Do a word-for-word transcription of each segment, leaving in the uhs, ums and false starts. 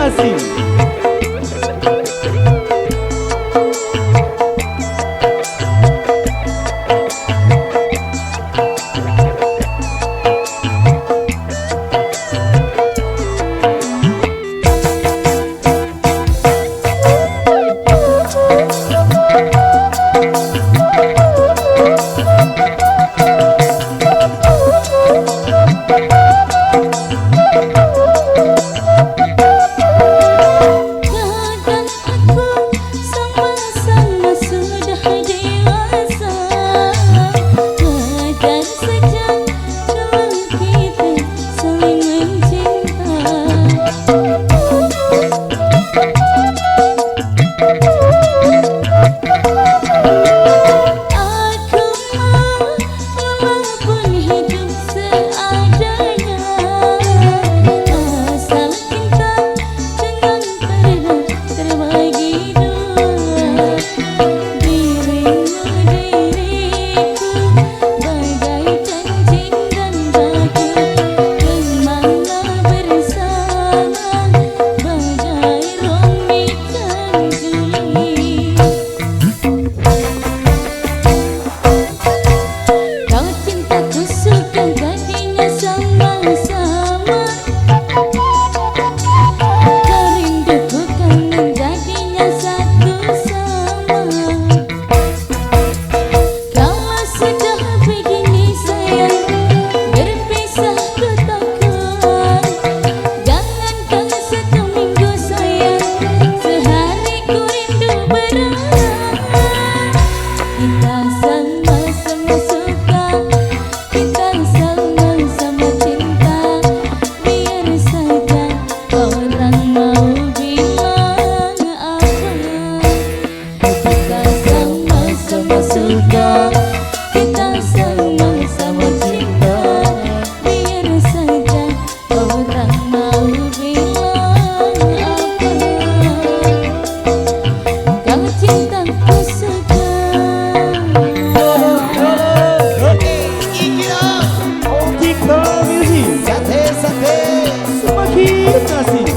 Asik. Kadang aku sama-sama sudah dewasa, wajar saja kalau kita saling mencinta. Aku mau walaupun hidup seadanya, asal cinta dengan pernah terbagi dua. Dirimu diriku bagaikan jin dan batu, kemana bersama bagai romitan duri. Kau cintaku suka jadinya sama-sama, kau rinduku kangen jadinya satu sama. Kalau sudah begini sayang, berpisah ku takkan. Jangankan satu minggu sayang, sehari ku rindu berat. Kita sama-sama suka, kita sama-sama cinta. Biar saja orang mau bilang apa. Kita sama-sama suka, kita sama-sama cinta. Biar saja orang mau bilang apa. Kau cintaku suka. Oke, iki dong. Ojek Music. Sate, sate. Semakin asik.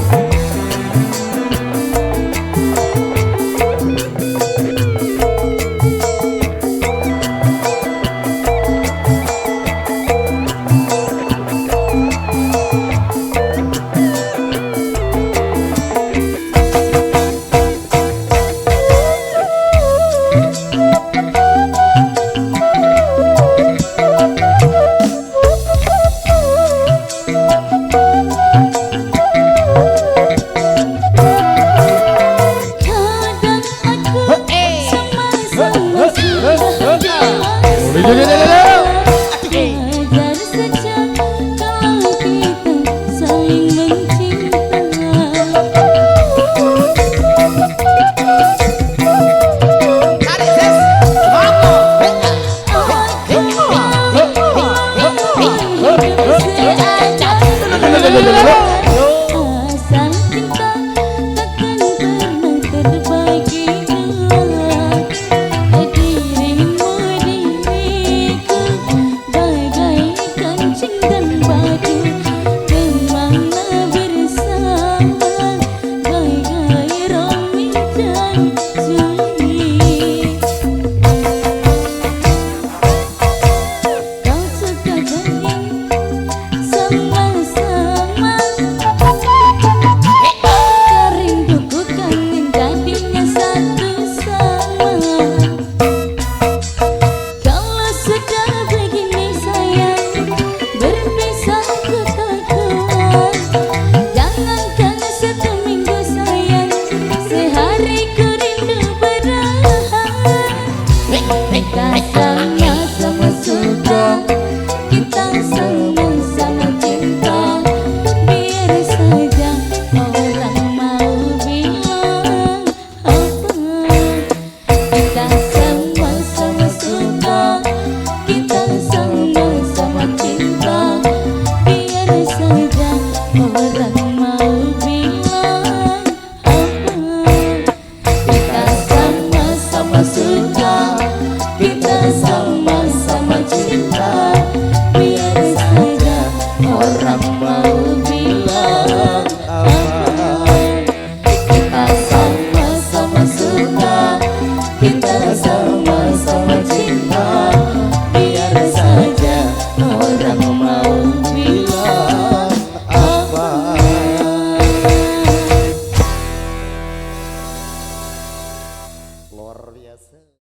Luar biasa.